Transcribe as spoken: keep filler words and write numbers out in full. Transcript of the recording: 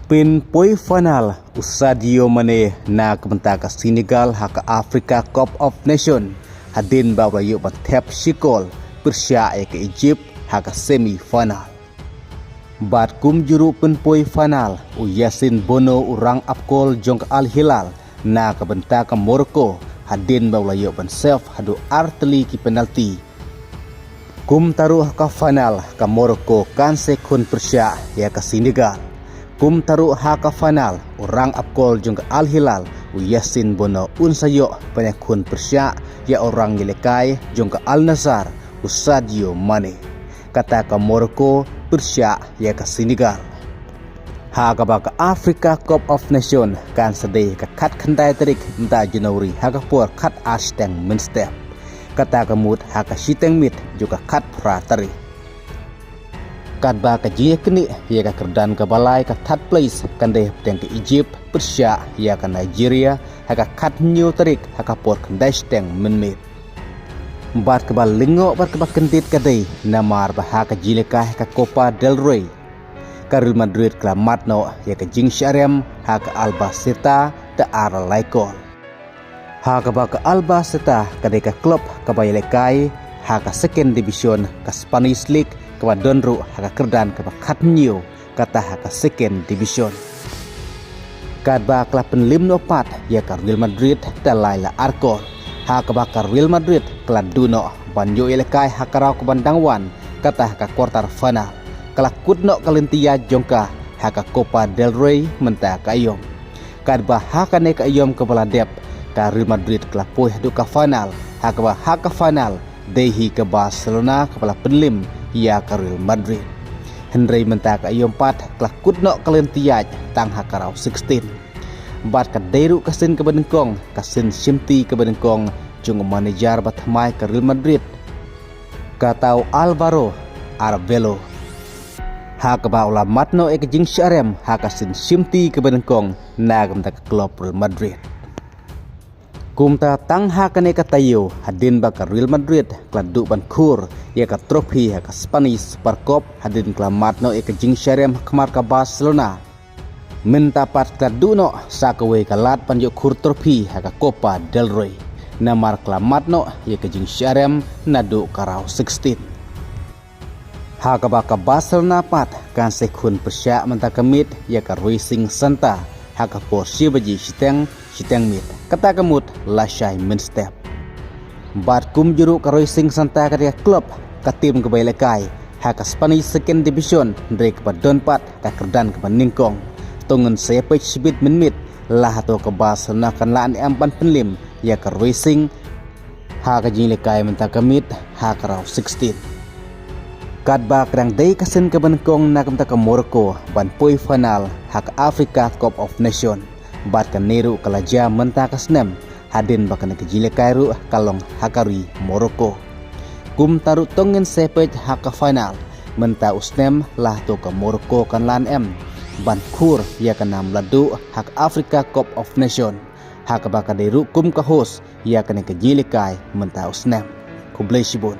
Pynpoi final u Sadio Mane na ka bynta ka Senegal ha ka Africa Cup of Nation, hadien ba u la ïoh ban thep shikol pyrshah ïa ka Egypt ha ka semi final. Bad kumjuh ruh pynpoi final u Yassine Bounou, u rang ap kol jong ka Al Hilal na ka bynta ka Morocco, hadien ba u la ïoh ban save haduh ar tylli ki penalty. Kumta ruh ha ka final ka Morocco kan sa khun pyrshah ïa ka Senegal. Kumta ruh ha ka final u rang ap kol jong ka Al Hilal u Yassine Bounou un sa ïoh ban ïakhun pyrshah ïa u rang ïalehkai jong ka Al Nassr u Sadio Mane. Kata ka Morocco pyrshah ïa ka Senegal. Ha kaba ka Africa Cup of Nation kan sa dei ha ka khatkhyndai tarik mynta January ha ka por khatar shiteng mynstep. Kata ka mut ha ka shiteng miet jong ka khatphra tarik. Katba ka jingïaknieh ïa ka kyrdan kaba lai, ka third place, kan dei hapdeng ka Egypt pyrshah ïa ka Nigeria ha ka khathynñiew tarik ha ka por khyndai shiteng mynmiet. Bad kaba lyngngoh bad kaba kyndit ka dei namar ba ha ka jingïalehkai ha ka Copa del Rey, ka Real Madrid ka la mat noh ïa ka jingshah rem ha ka Albacete da ar lai kol. Ha kaba ka Albacete ka dei ka club kaba ïalehkai ha ka second division ka Spanish League, kaba don ruh ha ka kyrdan kaba khathynñiew kata ha ka second division. Katba ka la pynlip noh pat ïa ka Real Madrid da lai la ar kol. Ha kaba ka Real Madrid ka la duh noh ban ïoh ïalehkai ha ka round kaban dang wan, kata ha ka quarter final. Ka la kut noh ka lynti ïaid jong ka ha ka Copa del Rey mynta ka aïom. Katba ha kane ka aïom kaba la dep, ka Real Madrid ka la poi haduh ka final, ha kaba ha ka final dei hi ka Barcelona kaba la pynlip ïa ka Real Madrid. Hynrei mynta ka aïom pat ka la kut noh ka lynti ïaid tang ha ka round sixteen. Bad ka dei ruh ka sien kaba nyngkong, ka sien shimti kaba nyngkong jong u manager ba thymmai ka Real Madrid, kata u Alvaro Arbeloa, ha kaba u la mat noh ïa ka jingshah rem ha ka sien shimti kaba nyngkong na ka bynta ka club Real Madrid. Kumta tang ha kane ka taïew, hadien ba ka Real Madrid ka la duh ban khur ïa ka trophy ha ka Spanish Super Cup, hadien ka la mat noh ïa ka jingshah rem ha khmat ka Barcelona, mynta pat ka la duh noh sa kawei ka lad ban ïoh khur trophy ha ka Copa del Rey, namar ka la mat noh ïa ka jingshah rem naduh ka round sixteen. Ha kaba ka Barcelona pat kan sa khun pyrshah mynta ka miet ïa ka Racing Santa ha ka por shi baje shiteng, shiteng miet, kata ka mut lashai mynstep. Bad kumjuh ruh ka Racing Santa ka dei ka club, ka team kaba ïalehkai ha ka Spanish Second Division, hynrei kaba don pat ka kyrdan kaba nyngkong. To ngin sa ïa peit shibit mynmiet la hato ka Barcelona kan lah ne em ban pynlip ïa ka Racing ha ka jingïalehkai mynta ka miet ha ka round sixteen. Katba ka dang dei ka sien kaba nyngkong na ka bynta ka Morocco ban poi final ha ka Africa Cup of Nation. Bad kane ruh ka la jia mynta ka snem, hadien ba kane ka jingïalehkai ruh ka long ha ka ri Morocco. Kumta ruh to ngin sa ïa peit ha ka final mynta u snem la hato ka Morocco kan lah ne em ban khur ïa ka nam la duh ha ka Africa Cup of Nation, ha kaba ka dei ruh kum ka host ïa kane ka jingïalehkai mynta u snem. Khublei shibun.